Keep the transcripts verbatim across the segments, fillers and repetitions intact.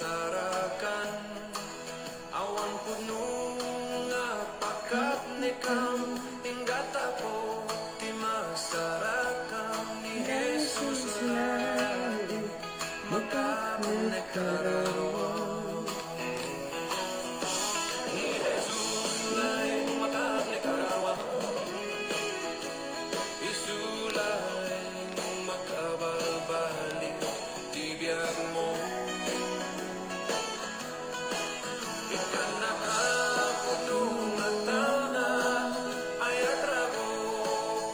Sarakan, awan pudno nga pakapnekam, ingga ta pudno ti masarakan, ni Jesus laeng makapnek kararuam. Ni Jesus laeng makapnek kararuam. Isu laeng makabalbaliw ti biagmo. Ikkan nakapudno nga talna, ayat rago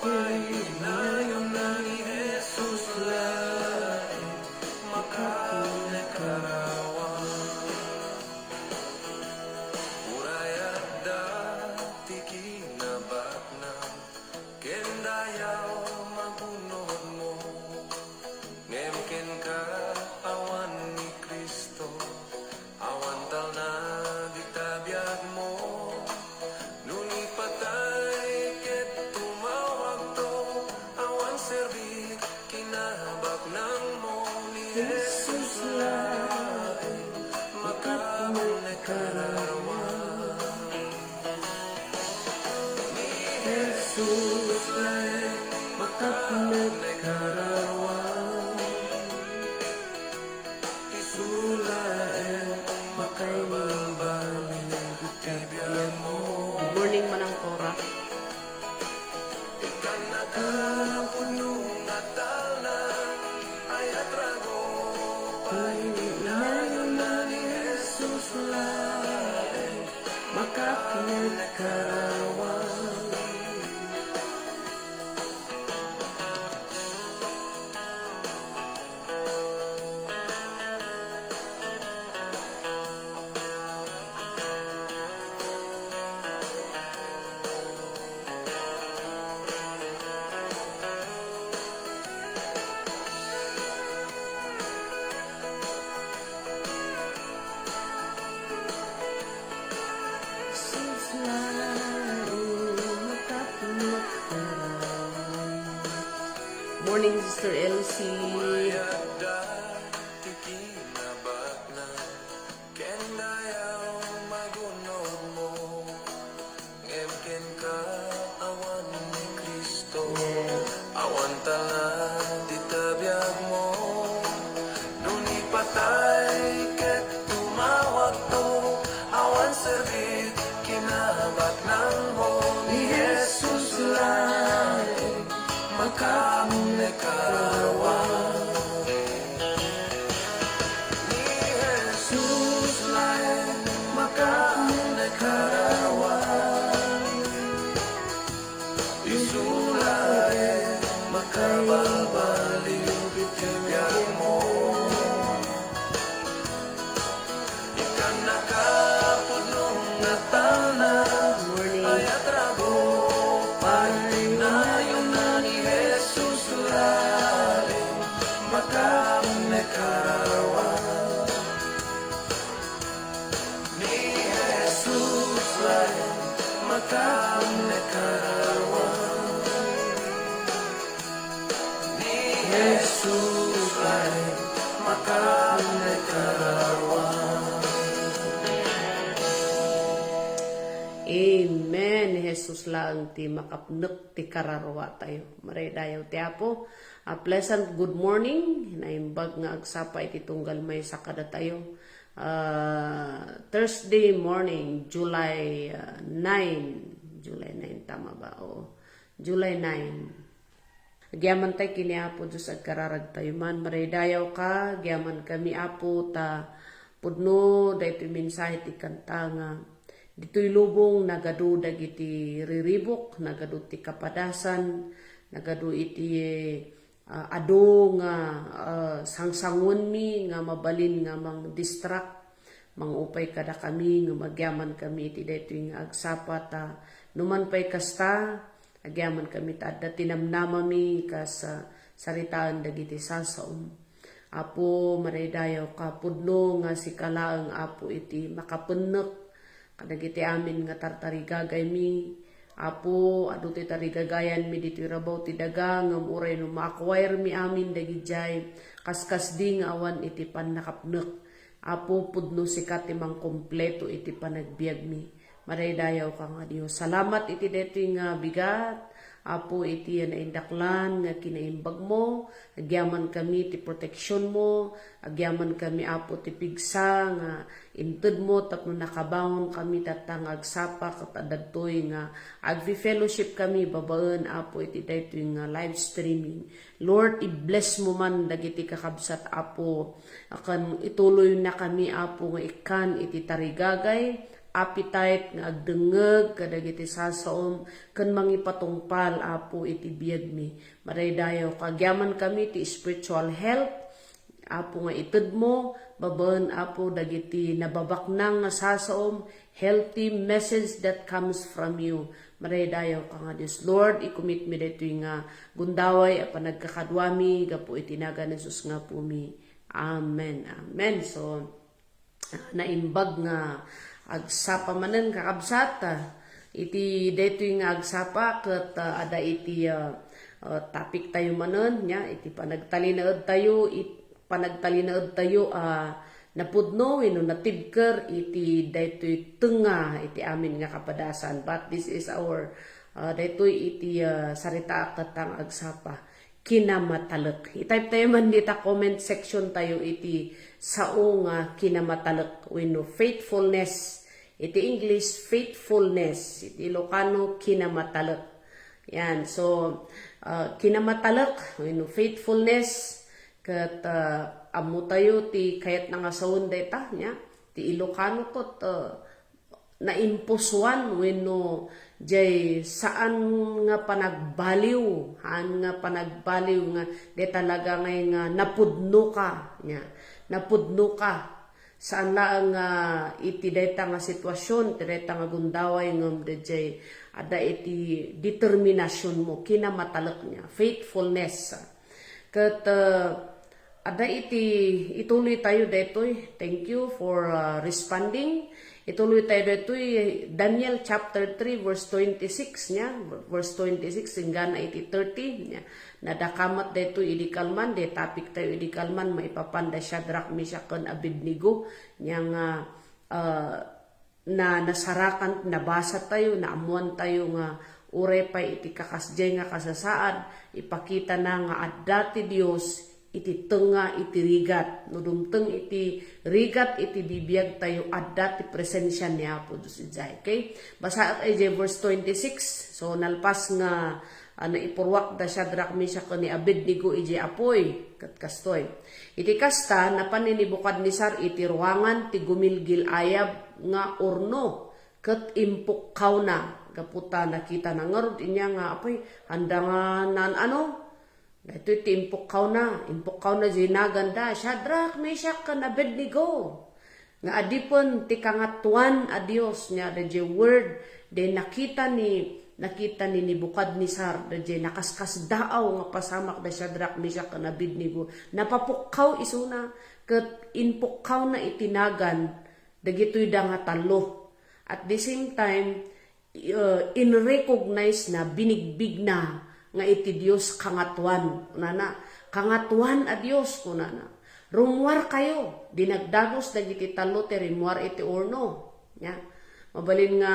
pay inayonna, ni Jesus laeng makapnek kararuam. Uray adda ti kinabaknang ken dayaw magunodmo, ngem kenka awan ni Cristo, awan talna dita biagmo. No ni patay ket tumawagto, awan serbit kinabaknangmo, ni Jesus laeng makapnek kararuam. Ni Jesus laeng makapnek kararuam. Isu laeng makabalbaliw ti biagmo. Good morning, Manang Cora. Ikkan nakapudno nga talna, ayat rago pay inayonna, ni Jesus laeng makapnek kararuam. Morning, Sister Elsie. Ken dayaw magunodmo, ngem kenka awan ni Cristo, awan talna dita biagmo. No ni patay ket tumawagto, awan serbit kinabaknangmo, ni Jesus laeng makapnek kararuam. Ni Jesus laeng makapnek kararuam. Isu laeng makabalbaliw iti biagmo. Ikkan nakapudno nga talna, ayat rago pay inayonna, ni Jesus laeng makapnek kararuam. Ni Jesus laeng makapnek kararuam. Ni Jesus laeng makapnek kararuam. Amen. Ni Jesus laeng ti makapnek ti kararuatayo. Maraydayaw ti Apo. A pleasant good morning. Naimbag nga agsapa iti tunggal maysa kadatayo. Ah, Thursday morning, July, ah, nine. July nine, tama ba? Oo. July nine. Agyaman tay ken ni Apo Dios, agkararagtayo man. Maraydayaw ka, agyaman kami, Apo, ta pudno daytoy mensahe ti kanta nga ditoy lubong nagadu dagiti riribuk, nagadu ti kapadasan, nagadu iti, ah, adu nga, ah, sangsanguenmi nga mabalin nga mang-distract, mangupay kadakami, ngem agyaman kami iti daytoy nga agsapa ta numan pay kasta, agyaman kami ta adda ti namnamami kas, ah, saritaen dagiti sasaom. Apo, maraydayaw ka, pudno nga sika laeng, Apo, iti makapennek kadagiti amin nga tartarigagaymi. Apo, adu ti tarigagayanmi ditoy rabaw ti daga, ngem uray no ma-acquiremi amin dagidiay kaskasdi nga awan iti pannakapnek. Apo, pudno sika ti mangkompleto iti panagbiagmi. Madaydayawka nga Dios. Salamat iti daytoy nga bigat, Apo, iti naindaklan nga kinaimbagmo. Agyaman kami ti proteksionmo. Agyaman kami, Apo, ti pigsa nga intedmo tapno nakabangon kami tatta nga agsapa ket adda daytoy nga agfi-fellowship kami babaen, Apo, iti daytoy nga live streaming. Lord, i-bless mo man dagiti kakabsat, Apo, ken ituloyna kami, Apo, nga ikkan iti tarigagay, appetite nga agdengngeg kadagiti sasaom ken mangipatungpal, Apo, iti biagmi. Madaydayawka. Agyaman kami ti spiritual health, Apo, nga itedmo babaen, Apo, dagiti nababaknang nga sasaom, healthy message that comes from you. Madaydayawka nga Dios. Lord, i-commit mi daytoy nga gundaway a panagkakaduami gapu iti nagan Jesus nga Apomi. Amen. Amen. So, ah, naimbag nga agsapa manen, kakabsat. Ah, iti daytoy nga agsapa ket, ah, adda iti, ah, ah, topic tayo manen, nya, iti panagtalinaed tayo, it-, panagtalinaed tayo, ah, napudno wenno natibker iti daytoy tengnga iti amin nga kapadasan. But this is our, ah, daytoy iti, ah, saritaak tatta nga agsapa, kinamatalek. I-type tayo man dita comment section tayo iti sao nga kinamatalek wenno faithfulness. Iti English, faithfulness. Iti Ilocano, kinamatalek. Yan. So, ah, kinamatalek wenno faithfulness. Ket, ah, ammo tayo ti kayatna nga sawen dayta, nya. Ti Ilocano ket, ah, naimpusuan wenno jay saan nga panagbaliw, haan nga panagbaliw nga di talaga ngay nga napudnoka, nya, napudnoka. Saan laeng nga iti dayta nga sitwasyon, iti dayta nga gundaway, ngem dayjay adda iti determinasyonmo, kinamatalek, nya, faithfulness. Ket, ah, adda iti, ituloy tayo daytoy. Thank you for, ah, responding. Ituloy tayo daytoy, Daniel chapter three, verse twenty-six, nya. Verse twenty-six, inggana iti thirty, nya. Nadakamat daytoy idi kalman, di topic tayo idi kalman, maipapan da Shadrach, Meshach, ken Abednego, nya nga, ah, na nasarakan, nabasa tayo, naammuan tayo nga uray pay iti kakasdiay nga kasasaad, ipakitana nga adda ti Dios iti tengnga iti rigat. No dumteng iti rigat iti bibiag tayo, adda ti presensia ni Apo Dios idiay. Okay? Basaek idiay verse twenty-six. So, nalpas nga, ah, naipurruak da Shadrach, Meshach, ken ni Abednego idiay apuy. Ket kastoy. Iti kasta, napan ni Nebucadnezzar iti ruangan ti gumilgil-ayab nga urno, ket impukkawna. Gapu ta nakitana ngarud inya nga, apay, anda nga naan-ano? Daytoy ti impukkawna. Impukkawna diay nagan da, Shadrach, Meshach, ken Abednego. Nga adipen ti Kangatoan a Dios, nya, dayjay word, dayjay nakita ni, nakita ni Nebucadnezzar, dayjay nakaskasdaaw nga pasamak da Shadrach, Meshach, ken Abednego. Napapukkaw isuna, ket impukkawna iti nagan dagitoy da nga tallo. At the same time, uh, in-recognize na, binigbigna nga iti Dios kangatoan. Kunana, "Kangatoan a Dios," kunana. "Rummuarkayo." Dinagdagus dagiti tallo ti rimmuar iti urno. Nya, mabalin nga,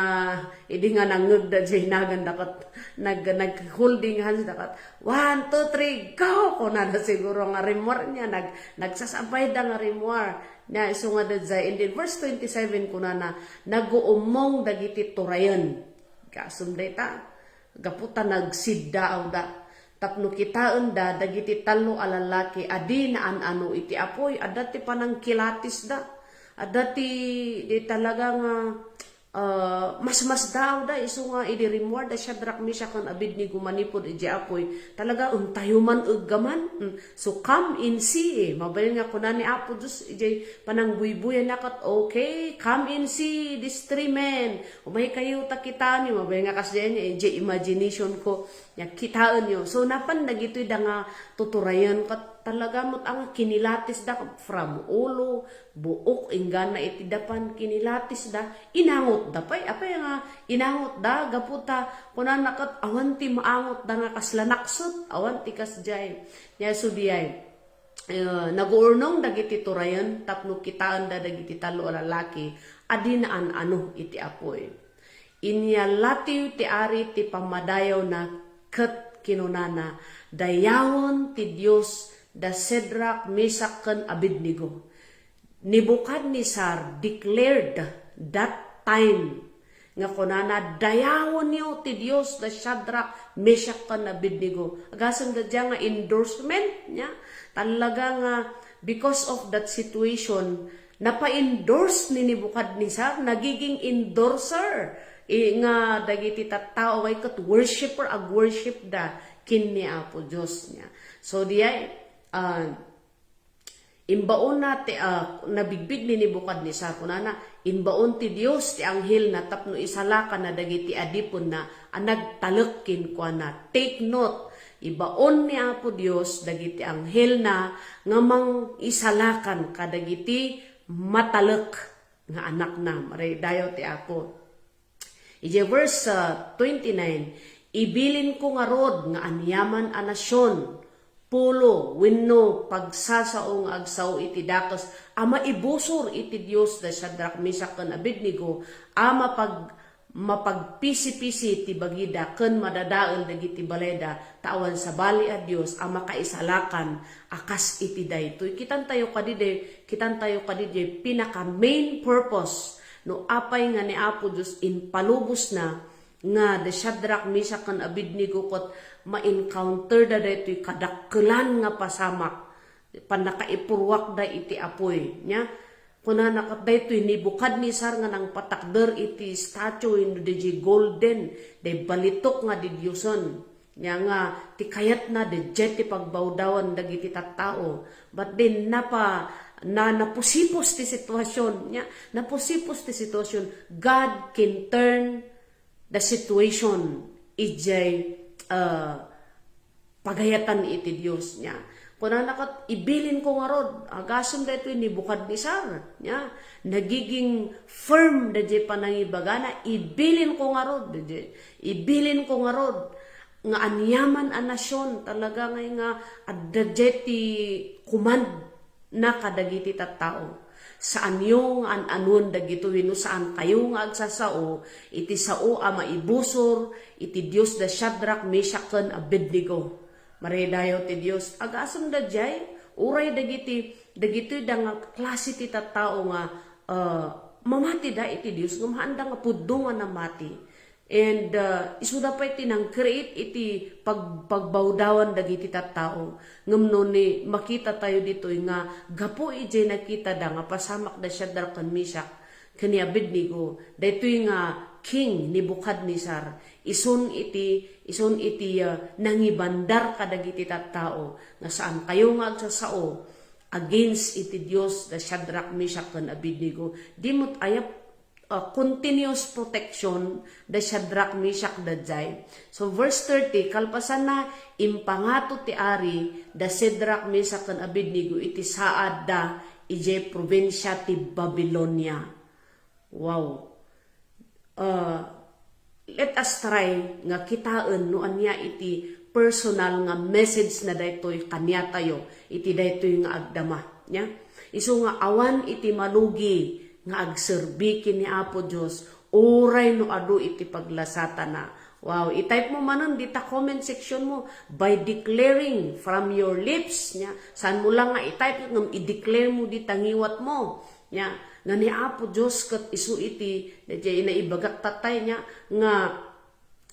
idi nga nangngegda diay nagan da ket nag-, nag-holding hands da ket, "One, two, three, go!" Kunada siguro nga rimmuar nya, nag-, nagsasabayda nga rimmuar. Nya, isu nga dayjay, and then verse twenty-seven kunana, "Naguummong dagiti turayen." Kasum dayta, gapu ta nagsiddaawda. Tapno kitaenda dagiti tallo a lallaki a di naan-ano iti apuy, adda ti panangkilatisda. Adda ti, di talaga nga, ah, masmasdaawda isu nga idi rimmuar da Shadrach, Meshach, ken Abednego manipud idiay apuy. Talaga, "Entayo man eggaman." Mm. So, "Come and see," eh. Mabalin nga kuna ni Apo Dios idiay panangbuybuyanna ket, "Okay, come and see these three men. Umaykayo ta kitaenyo." Mabalin nga kasdiay nia, idiay imagination ko. Nya, kitaenyo. So, napan dagitoy da nga tuturayen ket talaga met a nga kinilatisda from ulo, buok, inggana iti dapan, kinilatisda, inangotda pay. Apay nga inangotda? Gapu ta kunana ket awan ti maangotda nga kasla nakset, awan ti kasdiay. Nya, isu diay. eh, naguurnong dagiti turayen tapno kitaenda dagiti tallo a lalaki a dina an-ano iti apuy. Inyalatiw ti ari ti pammadayawna ket kinunana, "Dayawen ti Dios da Shadrach, Meshach, ken Abednego." Nebuchadnezzar declared that time nga kunana, "Dayawenyo ti Dios da Shadrach, Meshach, ken Abednego." Agasem da dia nga endorsement niya. Talaga nga, because of that situation, napa-endorse ni Nebuchadnezzar, nagiging endorser, eh, nga dagiti tattao nga ket worshipper, ag-worship da ken ni Apo Dios niya. So, diay, ah, Imbaonna ti, ah, nabigbig ni Nebuchadnezzar, kunana, "Imbaon ti Dios ti anghelna tapno isalakanna dagiti adipenna a nagtalek kenkuana." Take note, ibaon ni Apo Dios dagiti anghelna nga mangisalakan kadagiti matalek nga anakna. Maraydayaw ti Apo. Idiay verse, ah, twenty-nine, "Ibilinko ngarud nga aniaman a nasion, pulo, wenno pagsasao nga agsao iti dakes a maibusor iti Dios da Shadrach, Meshach, ken Abednego a mapag-, mapagpisipisi ti bagida ken madadael dagiti balayda, ta awan sabali a Dios a makaisalakan a kas iti daytoy." Kitantayo kadi, kitantayo kadi diay pinaka main purpose no apay nga ni Apo Dios impalubosna nga da Shadrach, Meshach, ken Abednego ket ma-encounter da daytoy kadakkelan nga pasamak, pannakaipurruakda iti apuy, nya? Kunana ket daytoy Nebuchadnezzar nga nangpatakder iti statue wenno diay golden, diay balitok nga didiosen. Nya nga, ti kayatna, diay ti pagbawdawan dagiti tattao. But then, napa-, na-, napusipos ti sitwasyon. Nya, napusipos ti sitwasyon. God can turn the situation idiay, uh, pagayatan iti Dios. Nya, kunana ket, "Ibilinko ngarud, agasem daytoy Nebuchadnezzar." Nya, nagiging firm daydiay panangibagana, "Ibilinko ngarud, daydiay, ibilinko ngarud." nga aniaman a nasion, talaga ngay nga adda diay ti command na kadagiti tattao. Saanyo nga an-anuen dagitoy wenno saankayo nga agsasao iti sao a maibusor iti Dios da Shadrach, Meshach, ken Abednego. Maraydayaw ti Dios. Agasem da diay, uray dagiti, dagitoy da nga klase ti tattao nga, ah, mamati da iti Dios, ngem haanda nga pudno nga namati. And, uh, isuda pay ti nang-create iti pag-, pagbawdawan dagiti tattao. Ngem no ni makita tayo ditoy nga gapu idiay nakita da nga pasamak da Shadrach ken Meshach ken ni Abednego, daytoy nga King Nebuchadnezzar, isun iti, isun iti, uh, nangibandar kadagiti tattao nga saan kayo nga agsasao against iti Dios da Shadrach, Meshach, ken Abednego. Di met aya uh, continuous protection da Shadrach, Meshach, da jay. So, verse thirty, kalpasanna, impangato ti ari da Shadrach, Meshach, ken Abednego iti saad da idiay probinsia ti Babilonia. Wow. Uh, let us try nga kitaen no ania iti personal nga message na daytoy kaniatayo iti daytoy nga agdama. Nya? Isu nga awan iti malugi nga agserbi ken ni Apo Dios, uray no adu iti paglasatana. Wow, i-type mo manen dita comment section mo, by declaring from your lips, nya. Saan mo lang nga i-type, ngem i-declare mo dita ngiwat mo, nya. Nga ni Apo Dios ket isu iti, daytoy naibagak tatay, nya, nga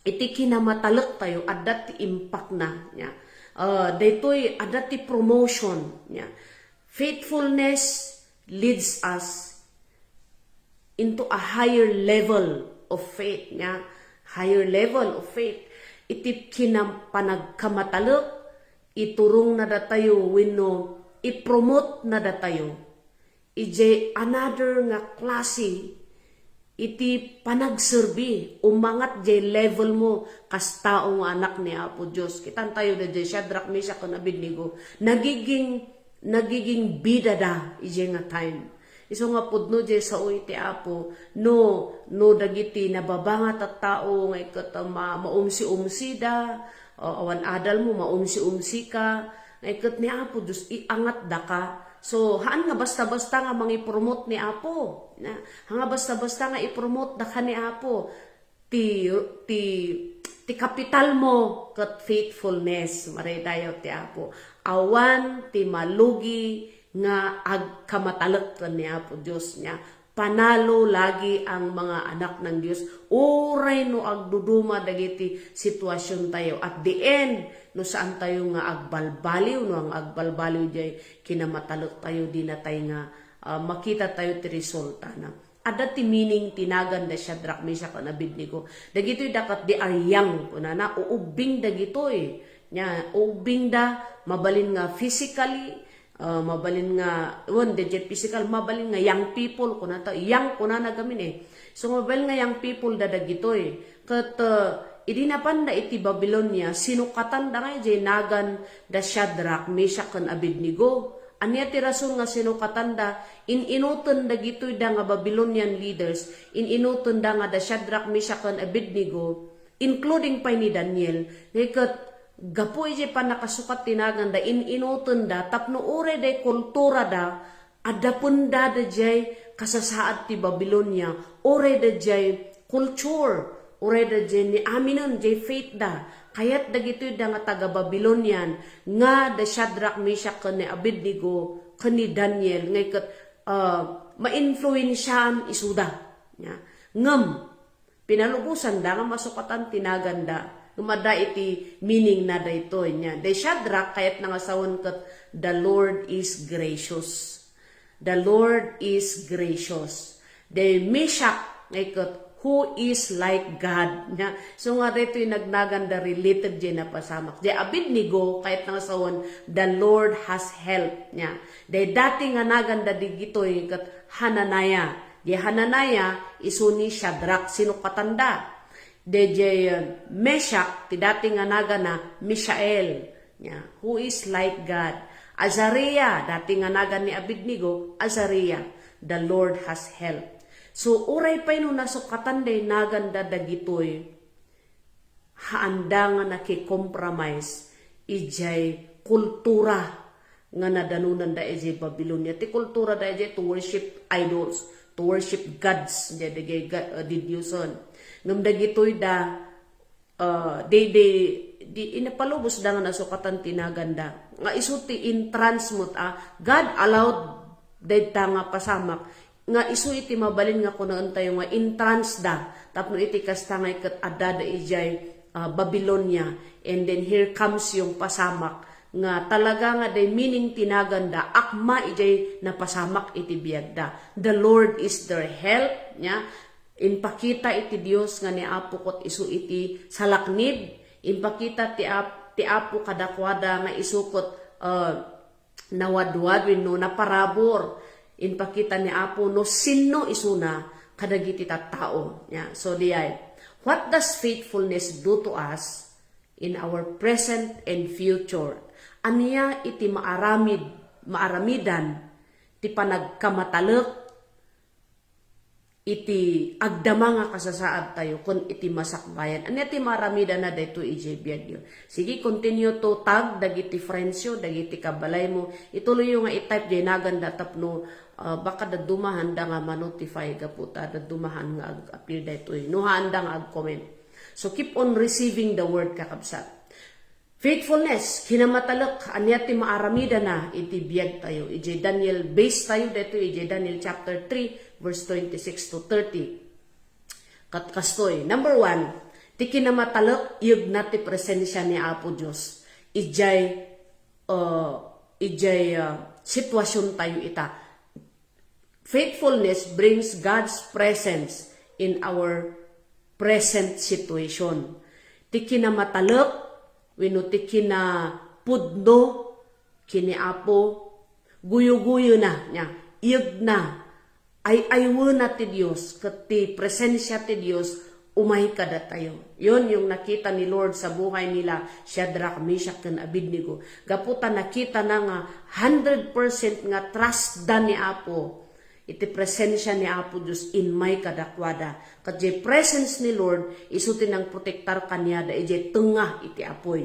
iti kinamatalek tayo, adda ti impakna, nya. Ah, daytoy, adda ti promotion, nya. Faithfulness leads us into a higher level of faith, nya. Higher level of faith. Iti kinam-, panagkamatalek, iturongna datayo wenno i-promote na datayo idiay another nga klase iti panagserbi, umangat jay level mo kas tao nga anak ni Apo Dios. Kitan tayo da jay Shadrach, Meshach, ken Abednego, nagiging, nagiging bida da idiay nga time. Isu nga pudno jay sao iti Apo, no, no dagiti nababa nga tattao nga iket ma-, maumsi-umsida, o awan adal mo, maumsi-umsika, Nga iket ni Apo Dios, iangatdaka. So, haan nga basta-basta nga mangipromote ni Apo. Na, haan nga basta-basta nga ipromote daka ni Apo. Ti, ti, ti kapital mo ket faithfulness. Mare dayaw ti Apo. Awan ti malugi nga agkamatalek ken ni Apo Dios niya. Panalo lagi ang mga anak ng Dios. Uray no agduduma dagiti sitwasion tayo. At the end, no saan tayo nga agbalbaliw, no ang agbalbaliw jay kinamatalek tayo, di na tayo nga, ah, makita tayo ti resulta na. Adda ti meaning ti nagan da Shadrach, Meshach, ken Abednego. Dagitoy dakat di aryang, kunana, uubbing dagitoy. Nya, uubbing da, mabalin nga physically, ah, mabalin nga, wen, di jay physical, mabalin nga young people, kunata, young, kunana gamin eh. So, mabalin nga young people da dagitoy. Ket, ah, idi napanda iti Babilonia, sinukatan da nga jay nagan da Shadrach, Meshach, ken Abednego. Ania ti rason nga sinukatan da? In-inuten dagitoy da nga Babylonian leaders, in-inuten da nga da Shadrach, Meshach, ken Abednego, including pay ni Daniel, nga iket gapu iti pannakasukat ti nagan da, in-inuten da, tapno uray day kultura da, adda penda da jay kasasaad ti Babilonia, uray da jay culture, uray da jay ni aminen, jay faith da. Kayat dagitoy da nga taga Babylonian, nga da Shadrach, Meshach, ken ni Abednego, ken ni Daniel, nga iket, ah, ma-influensiaan isuda. Nya. Ngem, pinalubosan da nga masukatan ti nagan da. Ngem adda iti meaning na daytoy nya. Day Shadrach, kayat na nga sawen ket, "The Lord is gracious." The Lord is gracious. Day Meshach, nga iket, "Who is like God?" Nya. So nga daytoy nagnagan da related jay napasamak. Day Abednego, kayat na nga sawen, "The Lord has helped." Nya. Day dati nga nagan da digitoy ket Hananiah. Day Hananiah, isu ni Shadrach, sinukatan da. Dayjay, uh, Meshach, ti dati nga nagana, Mishael. Nya, who is like God? Azariah, dati nga nagan ni Abednego, Azariah, the Lord has helped. So, uray pay no nasukatan day nagan da dagitoy, haanda nga naki-compromise ijay kultura nga nadanunan da ijay Babilonia. Ti kultura da ijay to worship idols, to worship gods, ijay dagay ga-, uh, didiosen. Ngem dagitoy da, uh, di, di, di, inapalubos da nga nasukatan ti nagan da. Nga isu ti entrance met, ah, God allowed dayta nga pasamak. Nga isu iti mabalin nga kunaentayo nga entrance da tapno iti kasta nga iket adda da ijay, ah, Babilonia. And then here comes yung pasamak nga talaga nga day meaning ti nagan da, akma ijay napasamak iti biag da. The Lord is their help, nya. Impakita iti Dios nga ni Apo ket isu iti salaknib. Impakita ti Ap-, ti Apo kadakuada nga isu ket, ah, nawadwad wenno naparabur. Impakita ni Apo no sinno isuna kadagiti tattao. Nya, so diay, what does faithfulness do to us in our present and future? Ania iti maaramid, maaramidan ti panagkamatalek iti agdama nga kasasaadtayo ken iti masakbayan. Ania ti maaramidana daytoy idiay biagyo? Sige, continue to tag dagiti friendsyo, dagiti kabalaymo. Ituloyyo nga i-type diay naganda tapno, ah, baka dadduma haanda nga ma-notify gapu ta dadduma haan nga ag-appear daytoy. No haanda nga ag-comment. So keep on receiving the word, kakabsat. Faithfulness, kinamatalek, ania ti maaramidana iti biagtayo? Idiay Daniel, base tayo daytoy idiay Daniel chapter three, verse twenty-six to thirty. Ket kastoy, number one, ti kinamatalek, iyegna ti presensia ni Apo Dios idiay, uh, idiay, uh, sitwasiontayo ita. Faithfulness brings God's presence in our present situation. Ti kinamatalek wenno ti kinapudno ken ni Apo, guyoguyona, nya, iyegna, ay-aywena ti Dios, ket ti presensia ti Dios umay kadatayo. Yon yung nakita ni Lord sa buhay nila Shadrach, Meshach, ken Abednego. Gapu ta nakitana nga hundred percent nga trust da ni Apo iti presensia ni Apo Dios imay kadakuada. Ket diay presence ni Lord, isu ti nangprotektar kaniada idiay tengnga iti apuy.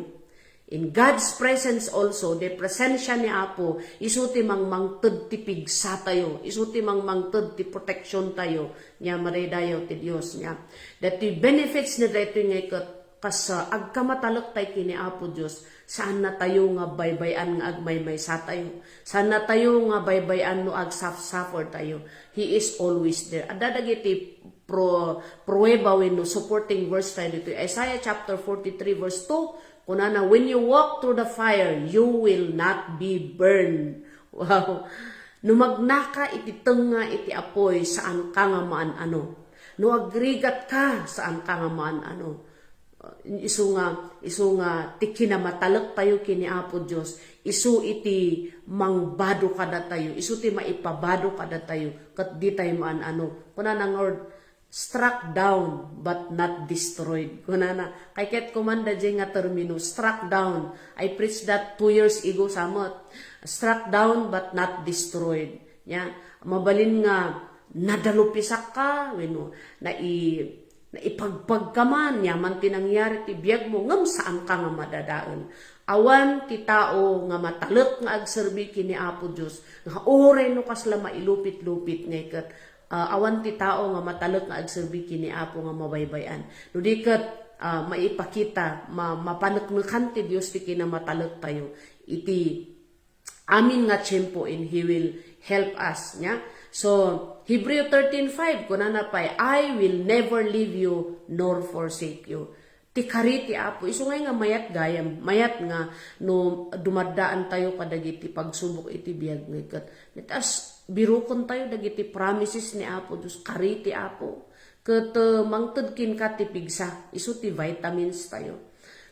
In God's presence also, the presensya ni Apo, isu ti mangmangted ti pigsatayo, isu ti mangmangted ti proteksiontayo, nia madaydayaw ti Dios, nia. Daytoy benefits na daytoy nga iket, kas, ah, agkamatalek tay kini Apo Dios, saan na tayo nga baybay-an nga agmaymaysa tayo. Saan na tayo nga baybay-an no agsaf-suffer tayo. He is always there. Adda dagiti pro-, prueba wenno supporting verse tayo ditoy. Isaiah chapter forty-three verse two, kunana, "When you walk through the fire, you will not be burned." Wow! No magnaka iti tengnga iti apoy, saanka nga maan-ano. No agrigatka, saanka nga maan-ano. Isu nga, isu nga ti kinamatalek tayo kini Apo Dios, isu iti mangbado kadatayo, isu ti maipabado kadatayo, ket di tayo maan-ano. Kunana nga word, "Struck down but not destroyed." Kunana, kay ket kumanda diay nga termino, "Struck down." I preached that two years ago, samet. "Struck down but not destroyed." Nia, mabalin nga nadalupisakka, wenno, nai-, naipagpagka man, nia man ti nangyari ti biagmo, ngem saanka nga madadael. Awan ti tao nga matalek nga agserbi kini Apo Dios, nga uray no kasla mailupit-lupit nga iket, ah, awan ti tao nga matalek nga agserbi kini Apo nga mabaybay-an. No di ket, ah, maipakita, ma-, mapaneknekan ti Dios ti kinamatalek tayo iti amin nga tiempo, and He will help us, nia? So, Hebreo thirteen five, kunana pay, "I will never leave you nor forsake you." Ti kari ti Apo, isu ngay nga mayat gayam, mayat nga no dumaddaan tayo kadagiti pagsubok iti biag nga iket. Ket as biroken tayo dagiti promises ni Apo Dios, kari ti Apo. Ket, uh, mangted kenka ti pigsa, isu ti vitamins tayo.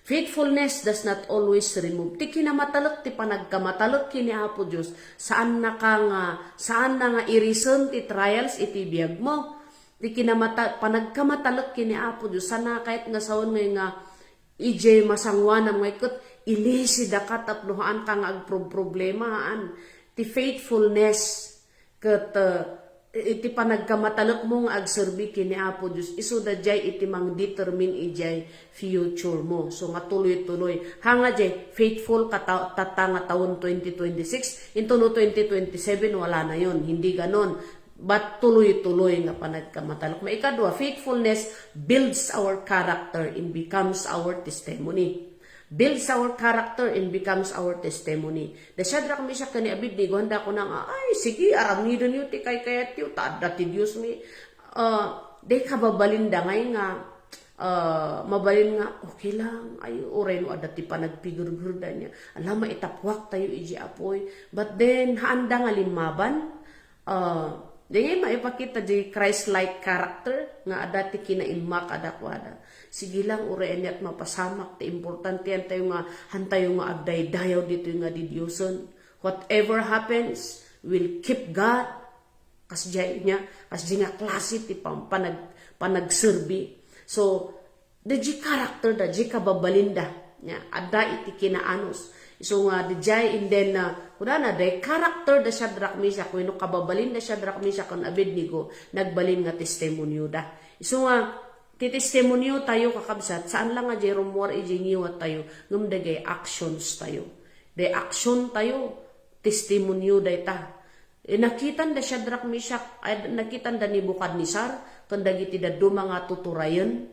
Faithfulness does not always remove. Ti kinamatalek ti panagkamatalek kini Apo Dios, saannaka nga, saanna nga irisen ti trials iti biagmo. Ti kinamata-, panagkamatalek kini Apo Dios, saanna kayat nga sawen nga, nga idiay masangoanam nga iket, ilisidaka tapno haanka nga agprob-problema, haan. Ti faithfulness, ket, uh, iti panagkamatalekmo nga agserbi kini Apo Dios, isu daydiay iti mangdetermine idiay future mo. So, nga tuloy-tuloy. Ha nga diay, faithful ka ta-, tatta nga taon twenty twenty-six, into no twenty twenty-seven, wala na yon. Hindi ganon. But tuloy-tuloy nga panagkamatalek. Maikadua, faithfulness builds our character and becomes our testimony. Builds our character and becomes our testimony. Da Shadrach, Meshach, ken ni Abednego, haanda kuna nga, "Ay, sige, aramidenyo ti kaykayatyo, ta adda ti Dios mi." Ah, di kababalinda ngay nga, ah, mabalin nga, "Okay lang, ay, uray no adda ti panagpigergerda nia. Ala, maitapuak tayo iti apoy." But then, haanda nga limmaban, ah, di ngay maipakita di Christ-like character nga adda ti kinaimmak kadakuada. Sige lang, uray aniat mapasamak, ti importante, hantayo nga, hantayo nga agdaydayaw ditoy nga didiosen. Whatever happens, we'll keep God. Kasdiay nia, kasdiay nga klase ti pam-, panag-, panagserbi. So, da di character da, di kababalinda. Nia, adda iti kinaanus. Isu nga, di jay, and then, uh, kunana, da character da Shadrach, Meshach, wenno kababalin da Shadrach, Meshach, ken Abednego, nagbalin nga testimonio da. Isu nga, ti testimonio tayo, kakabsat, saan lang nga jay rummuar iti ngiwat tayo, ngem dagay actions tayo. Dagay action tayo, testimonio dayta. Eh, nakitan da Shadrach, Meshach, ay, nakitan da Nebuchadnezzar, ken dagiti dadduma nga tuturayen,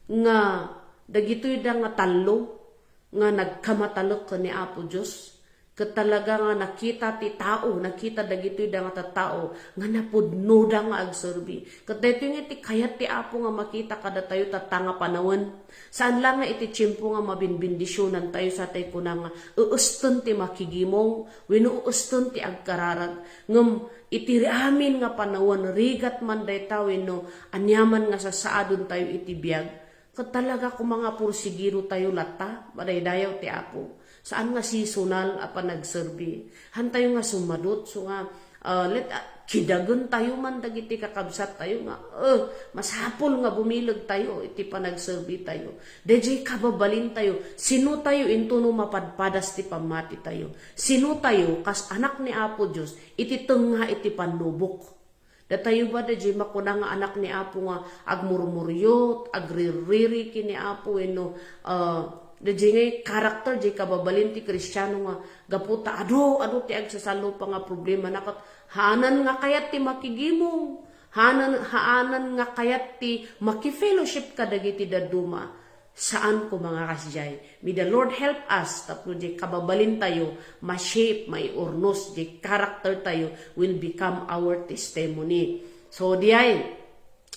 nga dagitoy da nga tallo, nga nagkamatalek ken ni Apo Dios. Ket talaga nga nakita ti tao, nakita dagitoy da nga tattao, nga napudnoda nga agserbi. Ket daytoy nga ti kayat ti Apo nga makita kadatayo tatta nga panawen. Saan la nga iti tiempo nga mabinbindisionan tayo sa tay kuna nga, "Eesten ti makigimong, wenno eesten ti agkararag." Ngem iti amin nga panawen, rigat man dayta wenno aniaman nga sasaaden tayo iti biag, ket talaga koma nga pursigiro tayo latta, madaydayaw ti Apo. Saan nga seasonal a panagserbi. Hantayo nga sumadot, so nga, ah, let, ah, kidagen tayo man dagiti kakabsat tayo nga, eh, masapul nga bumileg tayo iti panagserbi tayo. Dayjay kababalin tayo, sino tayo intono mapadpadas ti pammati tayo? Sino tayo kas anak ni Apo Dios iti tengnga iti pannubok? Datayo ba dayjay makuna nga anak ni Apo nga agmurmuryot, agririri ken ni Apo wenno, ah, Daydiay nga character, diay kababalin ti Kristiano nga gapu ta adu, adu ti agsasallupa nga problema na ket haanan nga kayat ti makigimong, haanan, haanan nga kayat ti makifellowship kadagiti dadduma. Saan koma nga kasdiay. May the Lord help us tapno diay kababalintayo ma-shape, maiurnos, diay character tayo will become our testimony. So, diay,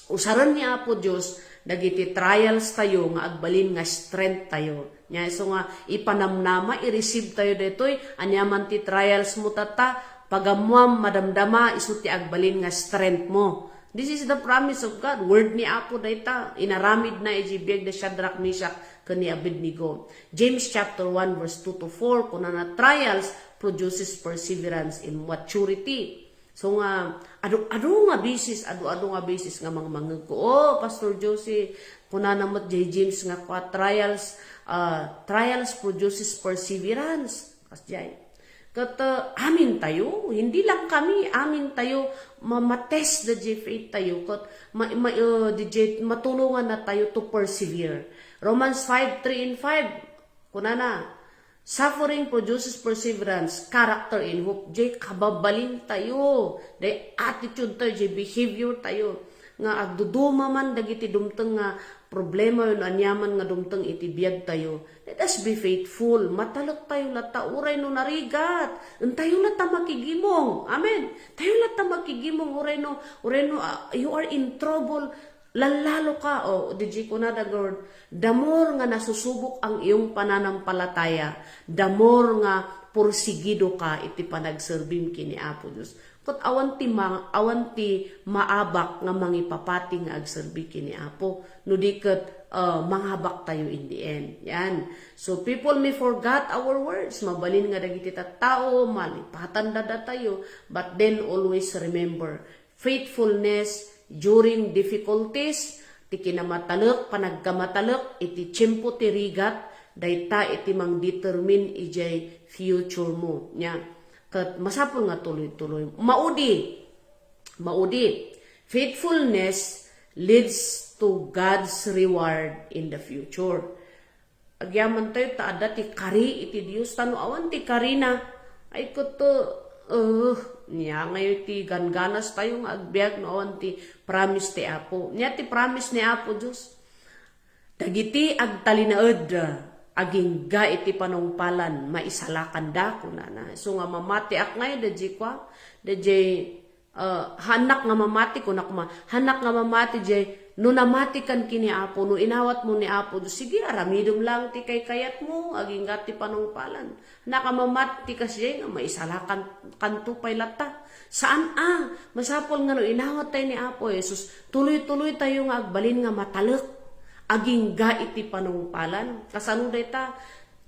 usaren ni Apo Dios dagiti trials tayo nga agbalin nga strength tayo. Nya, isu nga ipanamnama, i-receive tayo daytoy, aniaman ti trials mo tatta, pagammuam, madamdama, isu ti agbalin nga strength mo. This is the promise of God. Word ni Apo dayta. Inaramid na iti biag da Shadrach, Meshach, ken ni Abednego. James chapter one verse two to four, kunana, "Trials produces perseverance in maturity." So nga, adu-adu nga bisis, adu-adu nga bisis nga mangmangegko. Oh, Pastor Josie, kunana met jay James nga kua, trials, ah, trials produces perseverance. Kasdiay. Ket, ah, amin tayo, hindi lang kami, amin tayo, ma-, matest da jay faith tayo, ket ma-, ma-, uh, di jay matulongan na tayo to persevere. Romans five, three and five, kunana, "Suffering produces perseverance, character and hope." Jay kababalin tayo, jay attitude tayo, jay behavior tayo. Nga agduduma man dagiti dumteng nga problema wenno aniaman nga dumteng iti biag tayo, let us be faithful. Matalek tayo latta uray no narigat. Intayo latta makigimong. Amen. Tayo latta makigimong uray no, uray no, ah, you are in trouble. Lallalo ka, o, di jay kuna da Lord, the more nga nasusubok ang iyong pananampalataya, the more nga porsigido ka iti panagserbim kini Apo Dios. Ket awan ti ma-, awan ti maabak nga mangipapati nga agserbi kini Apo, no di ket, uh, mangabak tayo in the end. Yan. So, people may forget our words. Mabalin nga dagiti tattao, malipatan da datayo. But then, always remember, faithfulness during difficulties, ti kinamatalek, panagkamatalek, iti tiempo ti rigat, dayta iti mangdetermine idiay future mo. Nya, ket masapul nga tuloy-tuloy. Maudi. Maudi. Faithfulness leads to God's reward in the future. Agyaman tayo ta adda ti kari iti Dios, ta no awan ti karina, ay ket, uh, nia ngayo ti gangganas tayo nga agbiag no awan ti promise ti Apo. Nia ti promise ni Apo Dios. Dagiti agtalinaed, agingga iti panungpalan, maisalakanda, kunana. Isu nga mamatiak ngay, dayjay kua, dayjay, ah, haannak nga mamati, kunak ma-, haannak nga mamati, jay, no namatikan kini Apo, no inawatmo ni Apo, sige, aramidem lang ti kaykayatmo, agingga ti panungpalan. Haannak nga mamati kasdiay nga maisalakan, kanto pay latta. Saan a, masapul nga no inawat tayo ni Apo Jesus, tuloy-tuloy tayo nga agbalin nga matalek. Agingga iti panungpalan. Kasano dayta?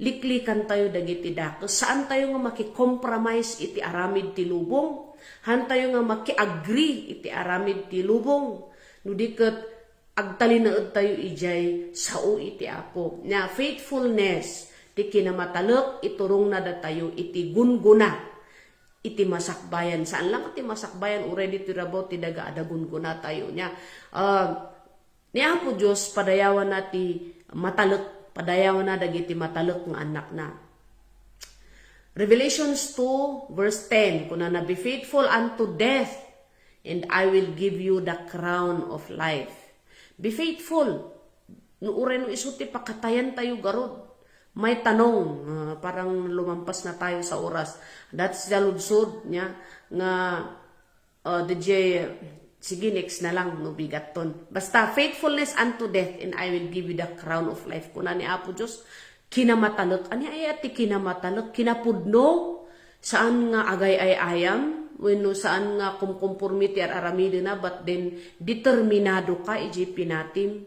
Liklikan tayo dagiti dakes. Saan tayo nga maki-compromise iti aramid ti lubong. Haan tayo nga maki-agree iti aramid ti lubong. No di ket agtalinaed tayo idiay sao iti Apo. Nia, faithfulness ti kinamatalek, iturongna datayo iti gunggona iti masakbayan. Saan lang ti masakbayan, uray ditoy rabaw ti daga adda gunggona tayo. Nia, ah, Ni Apo Dios, padayawanna ti matalek, padayawanna dagiti matalek nga annakna. Revelations two verse ten, kunana, "Be faithful unto death, and I will give you the crown of life." Be faithful. No uray no isu ti pakatayan tayo garud. May tanong, ah, parang lumampas na tayo sa oras. That's the ludsod niya nga Ah, D J, sige, next na lang, no, bigat ton. Basta, "Faithfulness unto death, and I will give you the crown of life," kuna ni Apo Dios. Kinamatalek. Ania aya ti kinamatalek? Kinapudno. Saan nga agay-ay-ayam, wenno saan nga kumkumpormi ti ar-aramidena, but then, determinado ka, iti pinatim.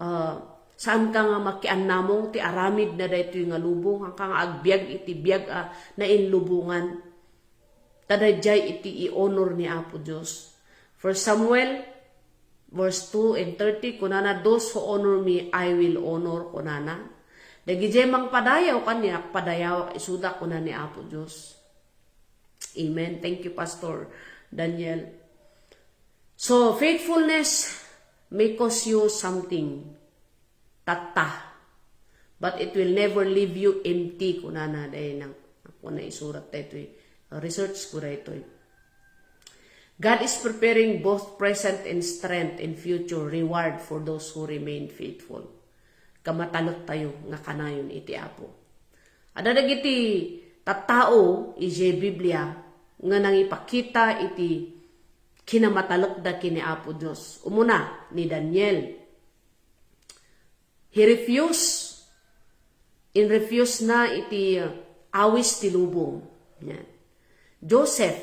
Ah, saan ka nga makiannamong ti aramid na daytoy nga lubong, haan ka nga agbiag iti biag a nainlubongan. Ta daydiay iti i-honor ni Apo Dios. First Samuel, verse two and thirty, kunana, "Those who honor me, I will honor," kunana. Dagidiay mangpadayaw kaniak, padayawak isuda, kuna ni Apo Dios. Amen. Thank you, Pastor Daniel. So, faithfulness may cost you something. Tatta. But it will never leave you empty, kunana, daytoy nang, ako na isurat daytoy. Research ko daytoy. God is preparing both present and strength and future reward for those who remain faithful. Kamatalek tayo nga kanayon iti Apo. Adda dagiti tattao idiay Biblia nga nangipakita iti kinamatalekda ken ni Apo Dios. Umuna, ni Daniel. He refuse. In-refuse na iti, uh, awis ti lubong. Yan. Joseph,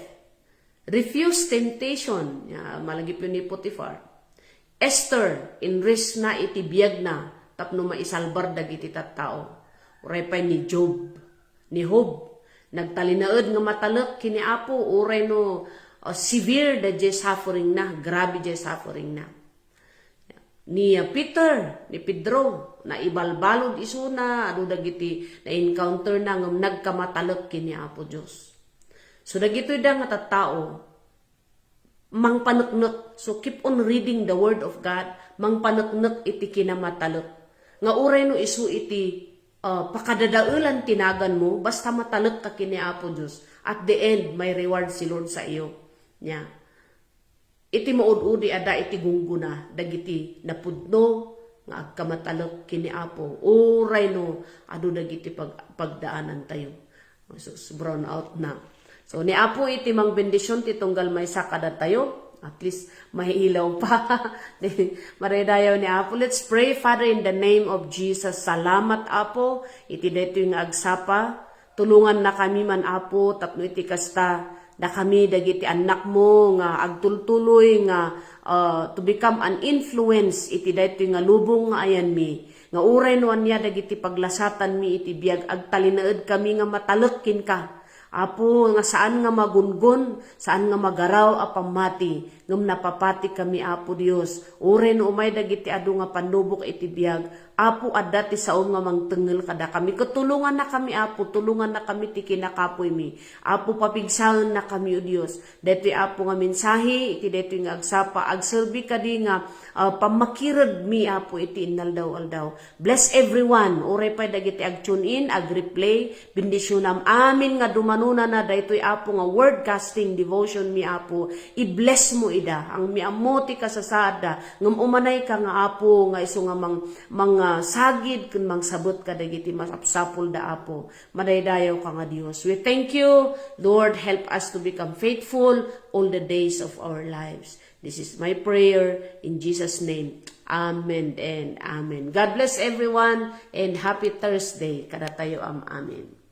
refuse temptation. Ya, malagip yun ni Potiphar. Esther, in-risk na iti biagna tapno maisalbar dagiti tattao. Uray pay ni Job, ni Job, nagtalinaed nga matalek ken ni Apo, uray no, uh, severe da jay suffering na, grabe jay suffering na. Ni Peter, ni Pedro, naibalbalud isuna, adu dagiti na-encounter na ngem nagkamatalek ken ni Apo Dios. So, dagitoy da nga tattao, mangpaneknek. So, keep on reading the Word of God, mangpaneknek iti kinamatalek. Nga uray no isu iti, ah, pakadadaelan ti naganmo, basta matalek ka ken ni Apo Dios, at the end, may reward si Lord sa iyo. Nia. Iti maud-udi adda iti gunggona dagiti napudno nga agkamatalek ken ni Apo, uray no adu dagiti pag-, pagdaanantayo. So, brown out na. So, ni Apo iti mangbendision ti tunggal maysa kadatayo. At least, mailaw pa. Madaydayaw ni Apo. Let's pray. Father, in the name of Jesus, salamat, Apo, iti daytoy nga agsapa. Tulongannakami man, Apo, tapno iti kasta, dakami dagiti annakmo nga agtultuloy nga, ah, to become an influence iti daytoy nga lubong nga ayanmi, nga uray no ania dagiti paglasatanmi iti biag, agtalinaedkami nga matalek kenka, Apo, nga saan nga magungon, saan nga magaraw a pammati, ngem napapatikami, Apo Dios. Uray no umay dagiti adu nga pannubok iti biag, Apo, adda ti saom nga mangtengngel kadakami. Ket tulongannakami, Apo, tulongannakami ti kinakapuymi. Apo, papigsaennakami, O Dios. Daytoy, Apo, nga mensahe, iti daytoy nga agsapa, agserbi kadi nga, ah, pammakiredmi, Apo, iti innaldaw-aldaw. Bless everyone. Uray pay dagiti ag-tune in, ag-replay, bendisionam amin nga dumanonana daytoy, Apo, nga word casting devotion mi, Apo. I-bless mo ida. Ang mi ammo ti kasasaadda, ngem umanayka nga, Apo, nga isu nga mang-, mangasagid ken mangsabet kadagiti masapsapulda, Apo. Madaydayaw ka nga Dios. We thank you, Lord. Help us to become faithful all the days of our lives. This is my prayer in Jesus' name. Amen and amen. God bless everyone and happy Thursday. Kadatayo am amen.